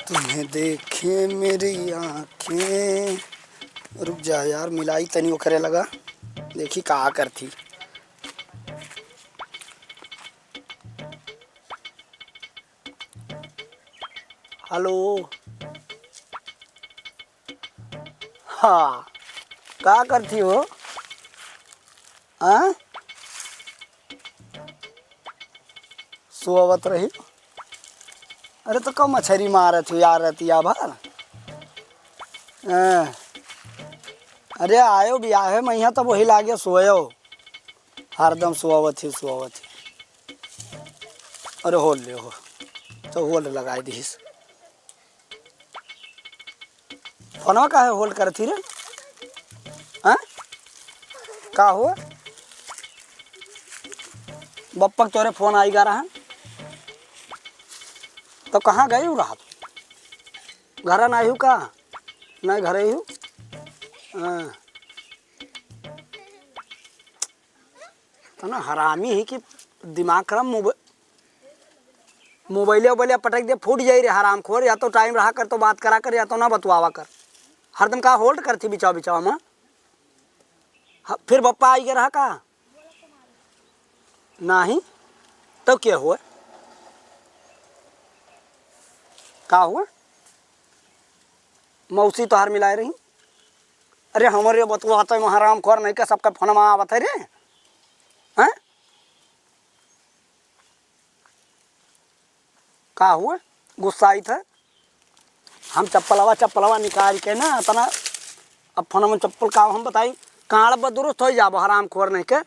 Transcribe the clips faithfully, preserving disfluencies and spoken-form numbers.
तुम्हें देखे मेरी आँखें। रुक जा यार, मिलाई तनी ओकरे लगा, देखी का करती। हेलो। हाँ, का करती हो? हाँ? सोवत रही। अरे, तो कम मछरी मारत हो यार, रतिया भर। हाँ। अरे, आयो बियाहे में यहाँ, तब वही लागे सोयो। हरदम सोवत ही, सोवत ही। अरे, hold ले हो, तो hold लगाई दीस। फोनवा काहे hold करत ही रे? हाँ? का हो? बप्पा के तोरे फोन आई गा रहा। तो कहाँ गई हु रहा? घर ना आई हु का? नहीं, घर आई हु। हाँ। तो ना हरामी ही कि दिमाग खराब। मोब-, मोबाइलिया उबाइलिया पटक दे, फूट जाई रे हरामखोर। या तो time रहा कर तो बात करा कर, या तो ना बतवावा कर। हरदम का hold करती बिचावा बिचावा में। ह-, फिर बप्पा आई के रहा का? नाही। तो क्या हुआ? का हुआ? मौसी तोहार मिलाए रही। अरे हमरे बतुआ तो हरामखोर नहीं का, सबका फोनमा आवत है रे। हैं? का हुआ? गुस्सा आई था। हम चप्पलवा, चप्पलवा निकाल के ना अतना, अब फोनमा चप्पल का हम बताई, काड़ बदुरुस्त हो जाबो हरामखोर नहीं के।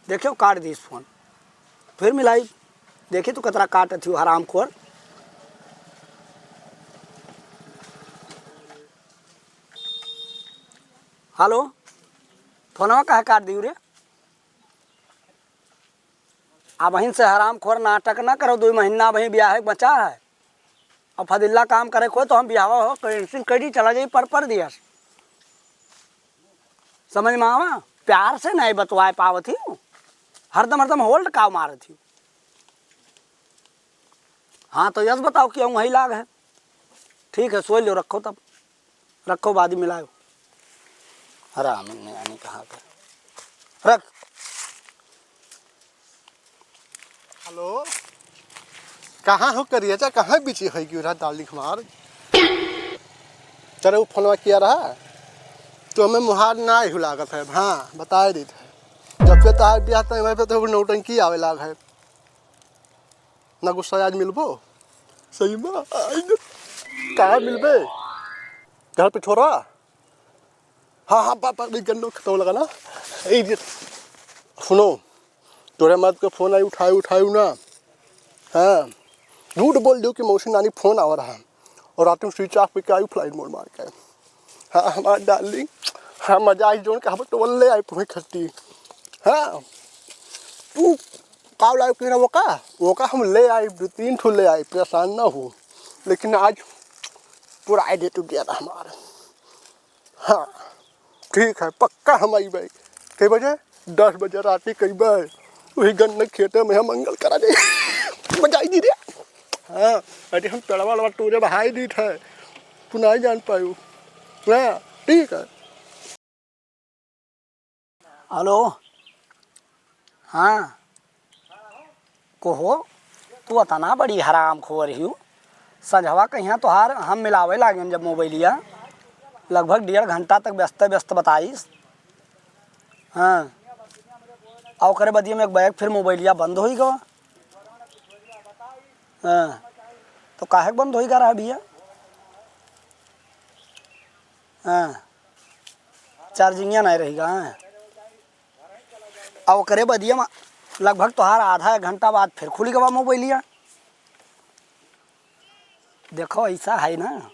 देखियो, काट दीस फोन। फिर मिलाई। देखी तू कतरा काटत हियो हरामखोर। हेलो, फोनवा काहे काट दियो रे? अबहिन से हरामखोर नाटक ना करो, दुइ महीना अबही बियाहे के बचा है। अब फदिल्ला काम करे को तो हम बियाहवा हो, cancel करी, चला जाई पर, परदेस। समझ में आवा? प्यार से नहीं बतवाए पावत ही। हरदम, हरदम hold काव मारत ही। हाँ, तो यस बताओ कि वही लाग है। ठीक है, सोई लो, रखो तब। रखो, बाद में मिलायो। हराम ने आनी कहाँ का। रख। हेलो, कहाँ हो करिया चा, कहाँ बिजी होइ गयो रहा darling हमार? चलो, वो फोनवा किया रहा, तो हमें मुहार ना ही लागत है। हाँ, बताए देत है, जब से तहार बियाह तय, वहीं पे तो नौटंकी आवे लाग है। ना गुस्सा, आज मिलबो। सही में, आई न। कहाँ मिलबे? घर पे छोरा? हाँ, हाँ, पा, पा, गन्नो खतम लगा ना। ए, ये, सुनो, तोरे मर्द के फोन आई, उठाए, उठाए ना। हाँ, झूठ बोल दियो कि मौसी नानी फोन आवा रहा और रात में switch off करके आई flight mode मार के। हाँ, हमार darling, हाँ, मजा आई, जोन कहा तो ले आई तुम्हें खट्टी। हाँ, तू का लाइव कह रहा, वो का, वो का हम ले आई, दो तीन ठो ले आई, परेशान ना हो, लेकिन आज पूरा आइडिया टूट गया था हमारा। हाँ, ठीक है, पक्का हम अइबे। कई बजे? दस बजे राती कइबे। वही गन्ना खेते में हम मंगल करा दे। बजाई दी रे। हाँ, अरे हम पेड़वा लवा टूरे बहाई दी थे। तू नहीं जान पायू। हाँ, ठीक है। हेलो। हाँ। को हो, तू अतना बड़ी हरामखोर हियो। संझवा कहिया तोहार हम मिलावे लागेन जब मोबाइलिया, लगभग डेढ़ घंटा तक व्यस्त व्यस्त बताइस। हाँ, और ओकरे बदिये में एक बैग फिर मोबाइलिया बंद होई गवा। हाँ, तो काहे के बंद होई गा रहा भैया? हाँ, चार्जिंगिया नहीं रही गा। हाँ। आ ओकरे बदिया में लगभग तोहार आधा एक घंटा बाद फिर खुली गवा मोबाइलिया। देखो, ऐसा है ना,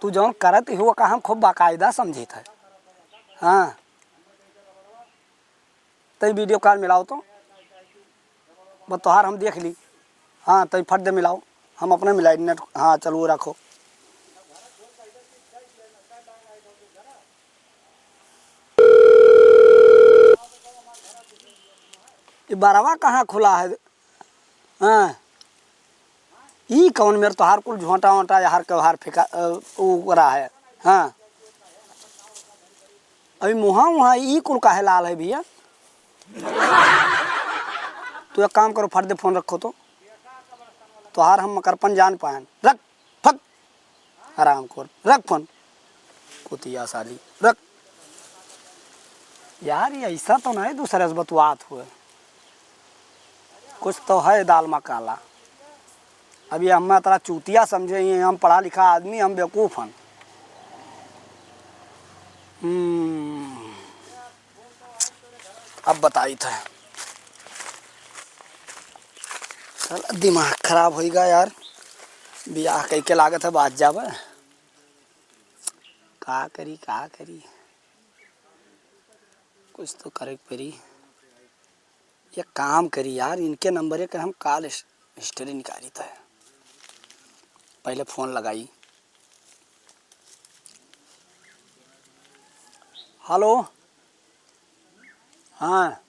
तू जौन करत ही, ओका हम खूब बाकायदा समझित है। हाँ, तई video call मिलाओ तो, बस तोहार हम देख ली। हाँ, तई फट दे मिलाओ, हम अपने मिलाई नेट। हाँ, चलो रखो। ये बरवा कहाँ खुला है? हाँ, ई कौन मेर तोहार कुल झोंटा वोंटा यार केवहार फेंका, अ, उ करा है? हाँ। अभी मुहा वहाँ ई कुल काहे लाल है भैया? तू एक काम करो, फट दे फोन रखो तो। तोहार हम मकरपन जान पाएन। रख, फक। हरामखोर, रख फोन। कुतिया साली, रख। यार, ये ऐसा तो नहीं दूसरे से बतुआत हुए। कुछ तो है दाल में काला। अब ये हमें तोरा चूतिया समझे, ये हम पढ़ा लिखा आदमी, हम बेवकूफ हन। हम्म, अब बताई थे। साला दिमाग खराब होइगा यार, बियाह कइके लागत है बाज जाबे। का करी, का करी, कुछ तो करे के पड़ी। एक काम करी यार, इनके नंबर के हम call हिस-, history निकाली त है। पहले फोन लगाई। हेलो, हाँ,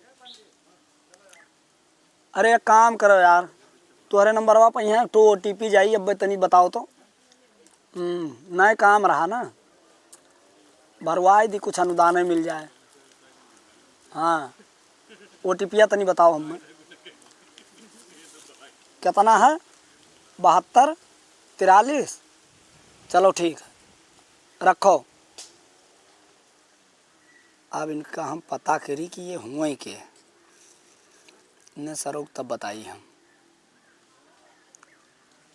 अरे एक काम करो यार, तोहरे नंबरवा पर यहाँ तो ओटीपी जाई, अब तनी बताओ तो। हम्म, नहीं काम रहा ना, भरवाई दी, कुछ अनुदान ही मिल जाए। हाँ, ओटीपिया तनी बताओ हमें, कितना है? बहत्तर तिरालीस। चलो ठीक है, रखो। अब इनका हम पता करी कि ये हुए के, इन्हें सरोग तब बताई हम।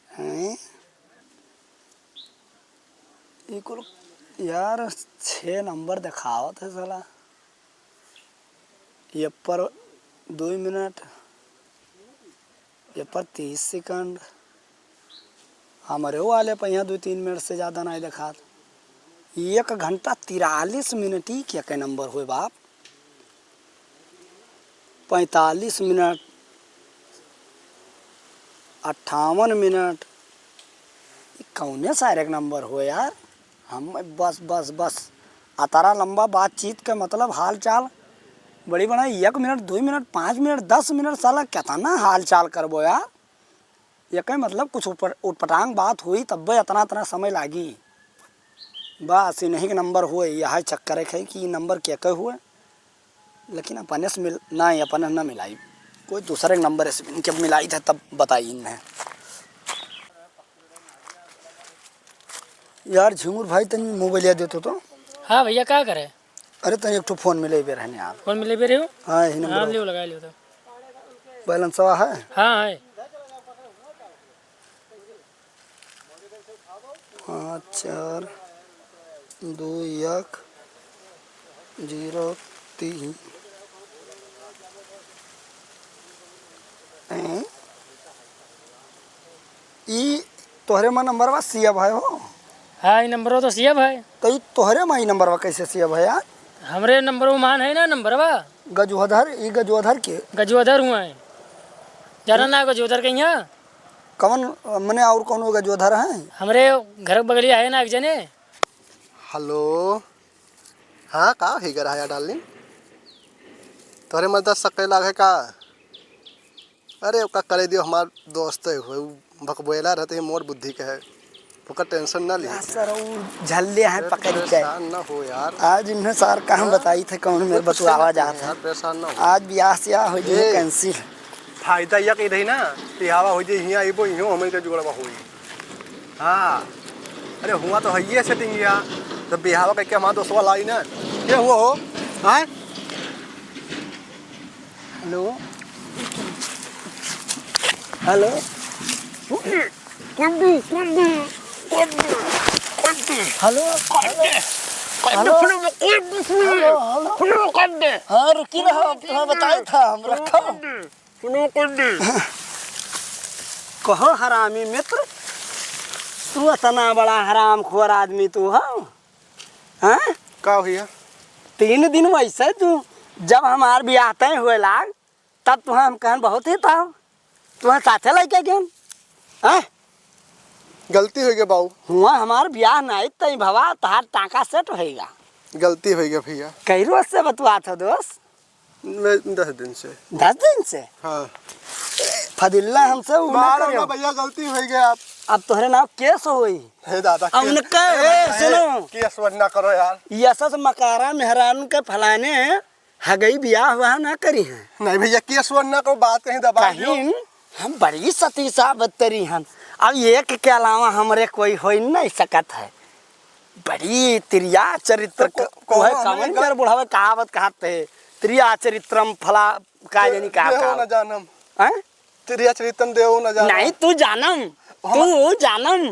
हैं? ये कुल यार छः नंबर दिखावत है साला। ये पर दो मिनट, ये पर तीस सेकंड। हमरे वाले पर यहाँ दो तीन मिनट से ज़्यादा नहीं दिखात। एक घंटा तिरालीस मिनट ही क्या के नंबर हुए बाप? पैंतालीस मिनट, अट्ठावन मिनट, ई कौने सारे के नंबर हो यार? हम बस, बस, बस। अतरा लंबा बातचीत के मतलब हाल चाल बड़ी बना, एक मिनट, दो मिनट, पाँच मिनट, दस मिनट, साला कितना हाल चाल करबो यार? ये कहे मतलब कुछ ऊपर उटपटांग बात हुई तब्बे इतना, इतना समय लागी। बस इन्हीं के नंबर हुए, यह चक्कर है कि नंबर के के हुए, लेकिन अपने से मिल, नहीं, अपने ना मिलाई, कोई दूसरे के नंबर से इनके मिलाई था तब बताई इन्हें। यार झिंगुर भाई, तनी मोबाइल याद देतो तो। हाँ भैया, का करे? अरे, तनी एक ठो फोन मिले बे रहने यार। फोन मिले बे रहे हो? हाँ, यही नंबर हाँ, हो। लियो, लगा लियो तो। बैलेंसवा है? हाँ, है। पाँच चार दो एक जीरो तीन। हैं? ई तोहरे मा नंबरवा सेव है हो? हाँ, ई नंबरवा तो सेव है। तो ई तोहरे मा ई नंबरवा कैसे सेव है यार? हमरे नंबरवा मान है ना नंबरवा। गजोधर, ई गजोधर के? गजोधर हुआ है। जाना ना गजोधर के यहाँ? कवन, मने और कौनो गजोधर है? हमरे घर के बगलिया है ना एक जने। हेलो, हाँ, का होइगा रहा यार डार्लिंग? तोहरे मर्दा सक्के लागे का? अरे, ओका करे दियो, हमार दोस्त है, उ भकबोला रहते हैं, मोर बुद्धि के है, ओकर टेंशन ना ली। आ, सर, उ झल्ले हैं अरे, पकड़ के। परेशान ना हो यार। आज इन्हें सर कहाँ हाँ? बताई थे, कौन मेरे बतुआवा जात है। यार, परेशान ना हो। आज ब्याह स्याह हो जाए ए, cancel। फायदा यह कही रही ना, कि हवा हो जाए, हियाँ आइबो, इहों हमरे के जुगड़वा होई। हाँ, अरे हुआ तो हइये setting या, तो बिहावा कइके हमार दोस्तवा लाई ना, के हुआ हो? हाँ? हेलो? हेलो? हेलो? हेलो? हेलो? हेलो, हेलो? हाँ, रुकी रहो, अब तुम्हें बताया था, हम रखा। सुनो कुंडी। कहो हरामी मित्र, तू इतना बड़ा हरामखोर आदमी तू हो, हैं? का भैया? तीन दिन वैसे तू, जब हमार बियाह तय हुए लाग, तब तुहे हम कहन बहुत ही था, तुहे साथे लेके गेन, हैं? गलती हो गई बाबू। हुआ हमार बियाह नहीं तय भवा, तहार टाका set होइगा। गलती हो गई भैया। कई रोज से बतुआत हो दोस्त? मैं दस दिन से। दस दिन से? हाँ। फदिल्ला हमसे उ ना मारो करियो। ना भैया, गलती होइ गया। अब तोहरे नाम केस होई। हे दादा, अब केस, उनका, हे ए, भैया, सुनो। केस वस ना करो यार। यशस मकारा मेहरारू के फलाने हगई बियाह हुआ ना करी हैं। नहीं भैया, केस वस ना करो, बात कहीं दबा दियो। कहीं हम बड़ी सती साबित करी हन। अब एक के अलावा हमरे कोई होइ नहीं सकत है। बड़ी तिरिया चरित्र तो को-, क-, कौन वह है कवन हमारे कर बुढ़ावे कहावत कहत है, तिरिया चरित्रम फला का दे-, जानी का देहो का। ना जानम। हैं? तिरिया चरित्रम देहो ना जानम। नहीं, तू जानम, हम तू जानम,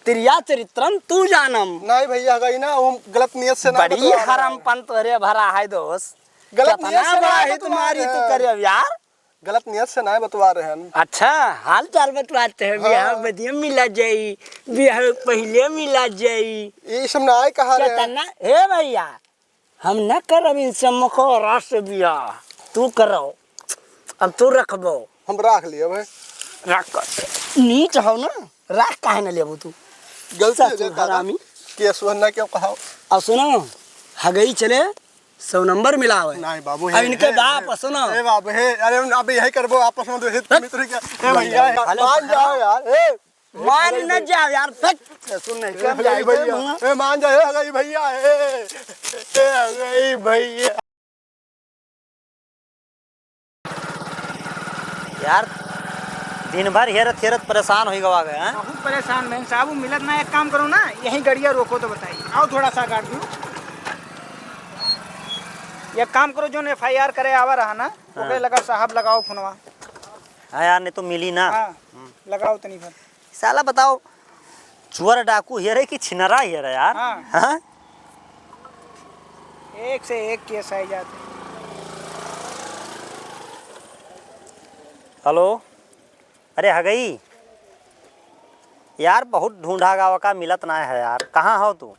तिरिया चरित्रम तू जानम। नहीं भैया, गई ना, वो हम गलत नियत से ना बड़ी बतवा रहे हैं। हरमपन तोहरे भरा है दोस्त। गलत नियत कितना से ना बड़ा बतवा हित मारी रहे तू हैं। करे अब यार। गलत नियत से नाय बतवा रहे हैं। अच्छा, हाल चाल बतवाते हैं, हाँ। बियाह बदिया मिला जाई, बियाह पहिले मिला जाई। ये सब नाय कहा रहे हैं। केतना, हे भैया, हम न करब इनसे मखौरा से बियाह, तू करो, अब तू रखबो। हम राख लियो भाई। राख कर। नीच हो ना, राख काहे न लेबू तू? गलती हो ससुर गई दादा। हरामी। केस वह ना क्यों कहा? अब सुनो, हगई चले, सौ नंबर मिलावे। नहीं बाबू, अब हे, इनके हे, बाप, हे, सुनो। ए बाबू, हे, अरे, अब यही करबो आपस में, तो हित हट। मित्र के। ए भैया, हेलो, मान हेलो। जाओ यार, ए। मान न जाओ यार, फट। ए, सुन नहीं, ए, कम हगई जाए भैया, तो ए, मान जाओ, ए, हगई भैया, ए, ए, हगई भैया। यार, दिन भर हेरत हेरत परेशान होइ गवा गए, हैं? बहुत परेशान मैं साहब, वो मिलत ना। एक काम करो ना, यहीं गड़िया रोको तो बताई, आओ थोड़ा सा काट दू। एक काम करो, जो एफ आई आर करे आवा रहा ना, हाँ। ओकरे लगा साहब लगाओ फोनवा। हाँ यार, नहीं तो मिली ना। हाँ, हम्म। लगाओ तनी भर। साला बताओ, चुअर डाकू हेरे कि छिनरा हेरे यार? हाँ। हाँ? एक से एक केस आइ जाते। हेलो, अरे हगई यार, बहुत ढूंढा गावा का, मिलत ना है यार, कहाँ हो तू?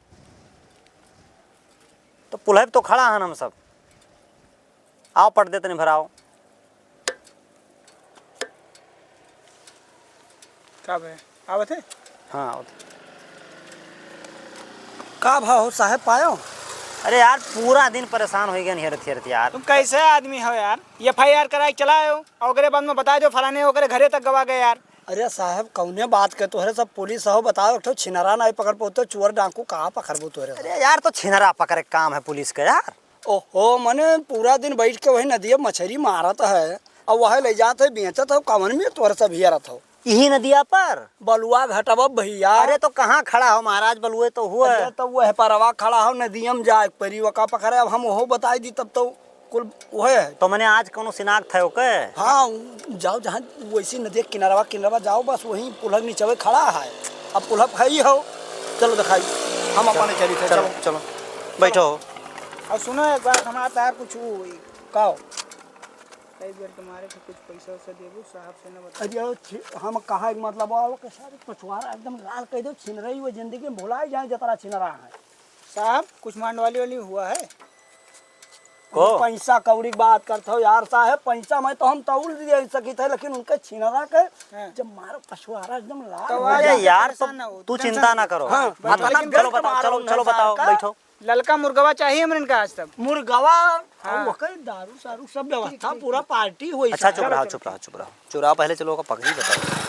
तो पुलहब तो खड़ा हन हम सब। आओ पट दे तनी भराओ। का भे? आवत है? हाँ, आवत है। का भा हो साहेब, पायो? अरे यार, पूरा दिन परेशान होइ गए हेरत हेरत यार। तुम कैसे आदमी हो यार? एफ आई आर कराए के चला आयो, और ओकरे बाद में बताइ दो फलाने ओकरे घरे तक गवा गए यार। अरे साहेब, कौने बात के तोहरे सब पुलिस हो, बताओ, एक ठो छिनरा नाहीं पकड़ पावत, चोर डाकू कहाँ पकड़बो तोहरे सब? अरे यार, तो छिनरा पकड़े के काम है पुलिस के यार। ओहो, मने पूरा दिन बैठ के वही नदिया मछरी मारत है, और वह ले जात है, बेचत है, कवन में तोहरे सब हियरत हो? यही नदिया पर? बलुआ घटवा भैया। अरे तो कहाँ खड़ा हो महाराज, बलुए तो हुआ। अरे तो वह परवा खड़ा हो, नदिया में जाए परी, वका पकड़े, अब हम ओहो बताई दी तब तो कुल वह है। तो मने आज कौनो सिनाख्त है ओके? हाँ, जाओ जहाँ वैसी नदी के किनारवा, किनारवा जाओ, बस वहीं पुलक नीचवे खड़ा है। अब पुलक है ही हो, चलो दिखाई, हम चलो, अपने चली थे, चलो, चलो। चलो, बैठो। और सुनो एक बात, हमारा तार कुछ वो हुई। का हो? कई बेर तुम्हारे को कुछ पैसा वैसा देबू, साहब से न बता। अरे ओ छि-, हम कहा एक मतलब आओ के सारे पछुआरा एकदम लाल कह दो, छिनरई वो जिंदगी में भुलाई जाए जतरा छिनरा है। साहब, कुछ मांडवाली वाली हुआ है? को? पैसा कौड़ी की बात करत हो यार साहेब, पैसा मैं तो हम तौल दे सकित है, लेकिन उनके छिनरा के हाँ। जब मारो पछुआरा एकदम लाल तो हो आ अरे जाए। जाए, यार, परेशान तो ना हो, तू tension चिंता ना ना करो। हाँ, हाँ, लेकिन चलो गलत बताओ, मारो चलो, उनका चलो बताओ, सार का। बैठो। ललका मुर्गवा चाहिए हमरे इनका आज तब। मुर्गवा, हाँ। और ओकर दारू सारू सब व्यवस्था, ठीक, ठीक, पूरा ठीक। पार्टी होई अच्छा, साहब। चुप रहो, चलो, चुप रहो, चुप रहो। चुप रहो, पहले चलो ओका पगड़ी बताओ।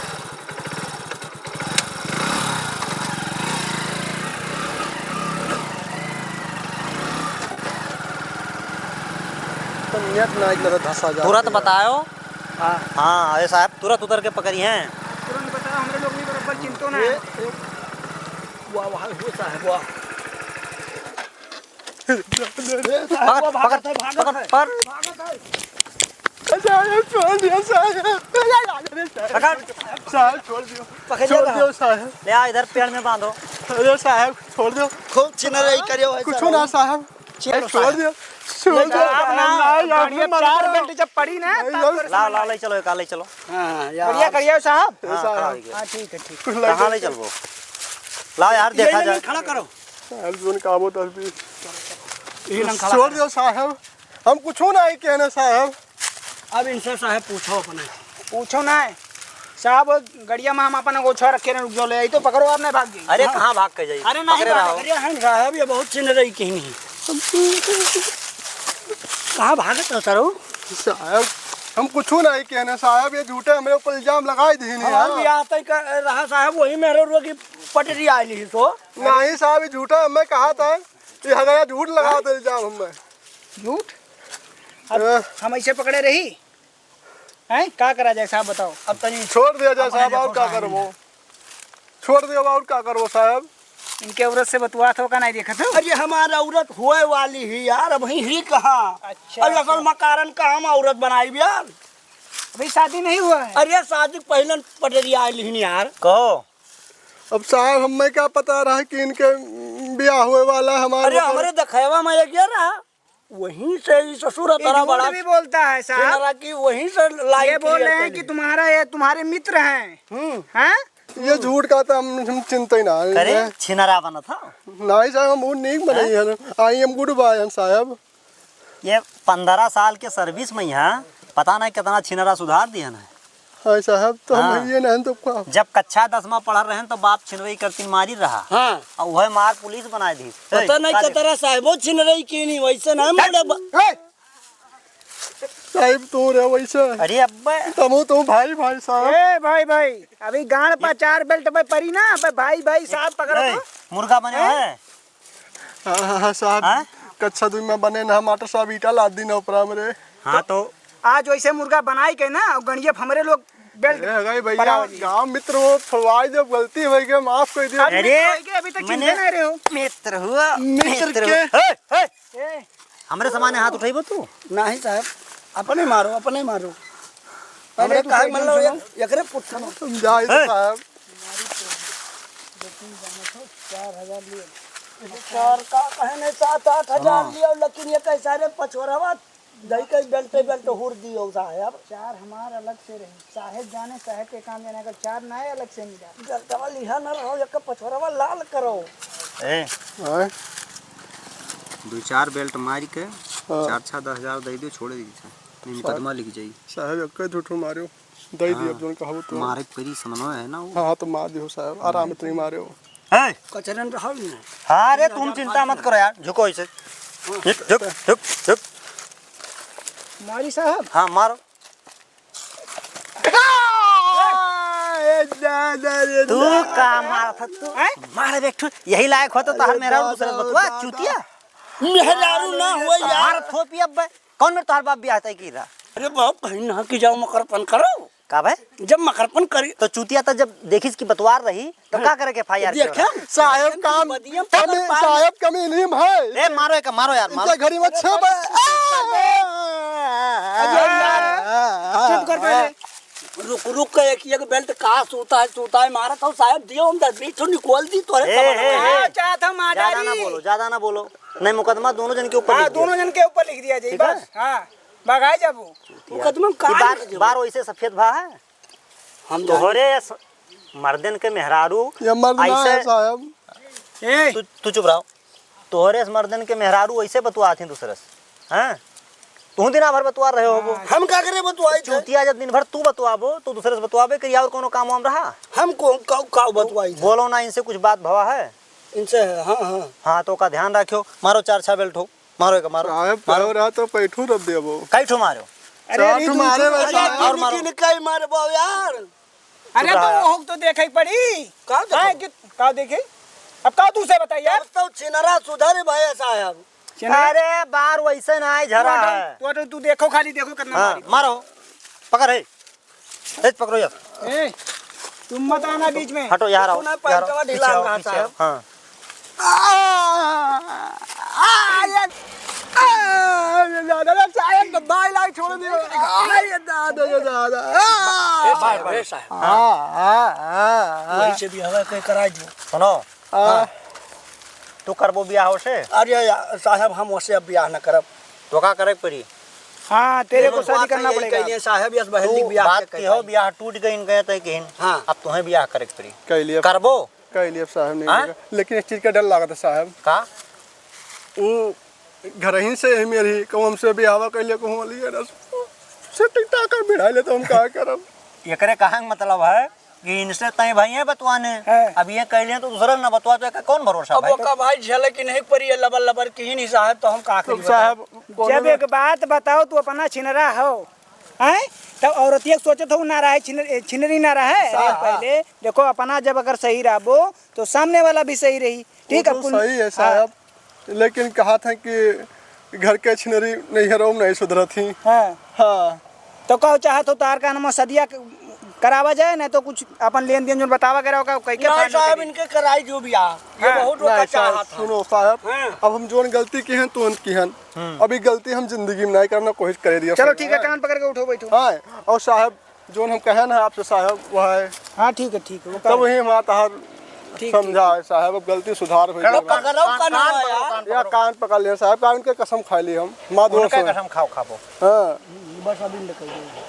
तो नियत ना इतना तो धसा जा तुरंत बताओ। हाँ। हाँ, अरे साहब, तुरंत उतर के पकड़ी हैं। तुरंत बताओ, हमरे लोग भी बराबर चिंतो ना ये, है। ये, वाह, वाह, वो साहब, वाह। पकड़, पकड़, पकड़, पकड़। साहब, छोड़ दियो, साहब। पकड़। साहब, छोड़ दियो। पकड़ छोड़ लिया। दियो, साहब। ले आ, इधर पेड़ में बांधो। अरे साहब, छोड़ दियो। खूब छिनरई करियो है कुछ साहब। ना, साहब। चलो, छोड़ साहब। दियो। छोड़ ले दियो। जाओ, आप ना, नहीं, आप बढ़िया मत चार करो। बेल्ट जब पड़ी ना, नहीं, तब नहीं। परेशान लाओ, लाओ, ले चलो, एक ले चलो। हाँ, यार। बढ़िया करियो साहब। हाँ, साहब। खड़ा हो गया। हाँ, ठीक है, ठीक। कहाँ ले चलबो? लाओ यार, ये देखा ले जाए। खड़ा करो। साहब, जोन का आवत है अभी। यही लंग खड़ा छोड़ कर। दियो साहब, हम कुछ नहीं कहने साहब। अब इनसे साहब पूछो अपने। पूछो ना है। साहब, गड़िया में हम अपना गोछा रखे रहे, रुक जाओ, ले आई तो पकड़ो, आप नहीं भाग जाइए। अरे, हाँ। कहाँ भाग के जाइए? अरे, नहीं पकड़े भाग, रहो। अरे, हम साहब, ये बहुत चिन्ह रही कहीं नहीं। कहाँ भागत हो सर? साहब, हम कुछू नहीं कहने साहब, ये झूठे हमरे ऊपर इल्जाम लगाई दीन है। हमार बियाह तय कर रहा साहब, वही मेहरारू की पटरी आइल ही तो। नहीं साहब, ये झूठे हमें कहा था, ये हगया झूठ लगा दे इल्जाम हमें। झूठ? अब अ। हम ऐसे पकड़े रही? हैं? का करा जाए साहब, बताओ। अब तनी छोड़ दिया जाए अपने साहब, देखो और का साहब करबो? छोड़ दिया, और का करबो साहब? इनके औरत से बतुआत हो का नहीं देखत हो? अरे हमार औरत होए वाली ही यार, अबहीं ही कहाँ? अच्छा, अब असल अच्छा। मकारन का हम औरत बनाई यार। अभी शादी नहीं हुआ है। अरे शादी पहले पटरी आइल ही यार। कहो। अब साहब हमें का पता रहा कि इनके बियाह होए वाला है हमारे अरे ऊपर। हमरे देखैवा में एक ये रहा। वहीं से ई ससुर ये तारा झूठ बड़ा भी बोलता है साहब। सुनरा की वहीं से line ये बोल clear रहे हैं कर कि ली। तुम्हारा, ये तुम्हारे मित्र हैं। हम्म। हैं? ये झूठ का तो हम, हम चिंता ही ना है। करे छिनरा बनत हो। नहीं साहब, हम बहुत नीक बनाई हैं? है। आई एम गुड बॉय हैं साहब। ये पन्द्रह साल के service में यहाँ पता नहीं कितना छिनरा सुधार दिया ना। हाँ साहब, तो हम हाँ। ये नहीं तो का। जब कक्षा दस में पढ़ रहे हैं तो बाप छिनरई करती मारी रहा। हाँ। और वह मार पुलिस बनाए दी। पता ए, नहीं का कतरा साहबो छिनरई की नहीं, वैसे ना मोड़े ब- ए! साहब तो रे वैसे। अरे अब्बे। तमो तो भाई, भाई साहब। ए भाई, भाई, अभी गांड पा चार belt पे परी ना, अबे भाई, भाई साहब पकड़ो ए, तो। मुर्गा बने हैं? हैं? हाँ, हाँ, हाँ, साहब, हाँ? कक्षा दुई में बने ना, मास्टर साहब ईटा लाद दी ना ऊपर हमरे। हाँ, तो आज वैसे मुर्गा बनाई के ना, और गणिये हमरे लोग belt ए, हगाई भैया, परावली। गाँव मित्र हो, फवाई जब गलती होई के माफ कर दियो। अरे, अरे, मित्र होई के अभी तक मने चिंते नहीं रहे हो। मित्र हुआ, मित्र मित्र के? हुआ। हे, हे। ए। हमरे सामने हाथ उठाइबो तू? नहीं साहब, अपने मारो, अपने मारो। पहले हमरे तू काहे तो मतलब सुनो। एक-, एकरे पुट्ठा में। समझाई दे हैं? साहब। चार हजार लिए। चार का कहे नहीं, सात आठ हजार हाँ। लियो, लेकिन ये कैसा रे पछोरवा, दई के belt belt हुर दियो साहब। चार हमार अलग से रही, साहेब जाने, साहेब के काम जाने, अगर चार नए अलग से मिला। Belt वाला लिहा ना रहो, एक पछोरवा लाल करो। ए, हैं? दो चार belt मार के, हाँ। चार छः दस हजार दे दियो, छोड़ दीजिए। नहीं, मुकदमा लिख जाई। साहब, एक झूठो मारो। दे दी, हाँ। अब जोन कहबो तो। मारे के परी समन्वय है ना वो। हाँ, हाँ, तो मार दियो साहब, आराम से नहीं मारे हो। ए! कचरन रहो ही ना। हाँ, अरे, तुम चिंता मत करो यार, झुको इसे। झुक, झुक, झुक, झुक। मारी साहब। हाँ, मारो। ए, दादा रे, तू दादा। का मारा था तू? हैं? मार बेठू, यही लायक हो तो तहर अरे मेरा दादा, दूसरे बतवा, दादा। चूतिया। मेहरारू ना हो यार। मार थोपी अब बे। कौन मेरे तोहार बाप बियाह तय की रहा? अरे बाप, कहीं ना कि जाओ मकरपन करो। का भाई? जब मकरपन करी तो चूतिया तो जब देखिस कि बतवार रही तो हाँ। का करे के FIR देखे? के? साहेब काम बदियम कमी, पकड़ पाए। साहेब कमी नीम है। ए, मारो एक, मारो यार, मारो। इनके घरी में छह बजे। अरे यार, चुप कर पहले। रुक, रुक के एक, एक belt का सूता है, सूता है, मारा था साहेब, दियो हम दस बीस ठो निकाल दी तोरे ए, समझ में। ए, ए। हाँ, चाहत हम आ ज्यादा ना डारी। बोलो, ज्यादा ना बोलो। नहीं, मुकदमा दोनों जन के ऊपर हाँ, लिख दिया। दोनों जन के ऊपर लिख दिया जाए, ठीक है? बस। हाँ, भगाए जाबो। मुकदमा ये का बार, लिख देबो? बार वैसे सफेद भा है। हम तोहरे स-, मर्दन के मेहरारू ये मर्द ना ऐसे है साहब। ए! तू, तू चुप रहो। तोहरे से मर्दन के मेहरारू ऐसे बतुआत हैं दूसरे से, हैं? तू दिना भर बतुआ रहे हो वो। हम का करे बतुआई थे? चूतिया जब दिन भर तू बतुआबो, तो दूसरे से बतुआबे करिया, और कोनो काम वाम रहा? हम को, का, का बतुआई थे? बोलो ना, इनसे कुछ बात भवा है? इनसे है, हाँ, हाँ। हाँ, तो का ध्यान रखियो, मारो चार छह belt हो, मारो एक, मारो, साहब, मारो। कहो रहा तो पैठू रख देबो। कई ठो मारो? अरे, चार ठो मारे बस। अरे, और मारो। किन, किन कई मारबो यार? अरे, चुप रहा। तो वो तो देखे पड़ी। का देखो? हाँ, कि, का देखे? अब का तू से बताई यार? अब तो छिनरा सुधर भाई साहब। छिनरा? अरे, बार वैसे ना आए, झरा है। तू, तू, तू देखो, खाली देखो कितना हाँ, मारी। मारो। पकड़ है। ए, पकड़ो यार। ए, तुम मत आना बीच में। हटो, यहाँ रहो, सुना, यहाँ रहो। पैंटवा ढीला पीछे आओ, रहा पीछे आओ। साहब। हाँ। आ, आ, ये, आ, ये दादा, रे, साहब, तो दाई लाई छोड़ दियो। आ, ये दादा, ये दादा। आ। ए, साहब, ए, साहब। आ, आ, आ, आ। वही से बियाह के करा दियो। सुनो। हाँ। हाँ। तू करबो बियाह ओसे? अरे या-, साहब, हम ओसे अब बियाह न करब। तो का करे के पड़ी? हाँ, तेरे को शादी करना पड़ेगा। कहिए साहब, यस बहन जी तू बियाह बात के की हो, कहिए। बियाह टूट गई इनके तो कहिन। हाँ। अब तुम्हें बियाह करे के पड़ी। कह लिया। करबो? कह लिया साहब, नहीं हाँ? होगा। लेकिन एक चीज का डर लागत है साहब। का? वो घर ही से ही मेरी कहूँ हमसे बियाह कर लिया, कहूँ वाली है ना। से टिकटा कर बिठा ले तो हम का करब? एकरे कहे के मतलब है कि इनसे तय भइये बतवाने। हाँ। अब ये कह लिए तो दूसरा ना बतवा, तो एका कौन भरोसा अब भाई? ओका भाई झलक ही नहीं पड़ी है, लबर लबर की ही नहीं साहब, तो हम का तो करी साहब, बताओ? कोनो जब ना एक बात बताओ, तू अपना छिनरा हो, हैं? तब औरतिया के सोचत हो ना रहे, छिन-, छिनरी ना रहे। साहब। पहले देखो, अपना जब अगर सही रहबो, तो सामने वाला भी सही रही। ठीक वो है, तो कुल सही है, हाँ। साहब, लेकिन कहा था कि घर के छिनरी नैहरों में नहीं सुधरत ही। हाँ। हाँ। तो कहो चाहत हो, तार का नाम सदिया क-, करावा जाए, नहीं तो कुछ अपन लेन देन जो बतावा करे होगा, कह के नहीं final साहब, करी। इनके कराई जो भी आ, ये हाँ। बहुत नहीं, साहब, चाहत है। सुनो साहब, हाँ। अब हम जोन गलती की हैं, तुरंत की हैं। हम्म। अभी गलती हम जिंदगी में नहीं करना, कोशिश करे दिया चलो, साहब। ठीक है, कान पकड़ के उठो, बैठो। हाँ, और साहब, जोन हम कहे ना आपसे साहब, वह है। हाँ, ठीक है, ठीक है, वो तब कर- वही हमारा तहार ठीक, समझा ठीक। है साहब, अब गलती सुधार हो करो, जाएगा। पकड़ो, कान पकड़ो, कान पकड़ो, यार। कान पकड़ो। या कान पकड़ लिया साहब, कान के कसम खा ली हम, माँ दोनों उनका से। कसम खाओ, खाबो। हाँ। बस अभी निकल गई।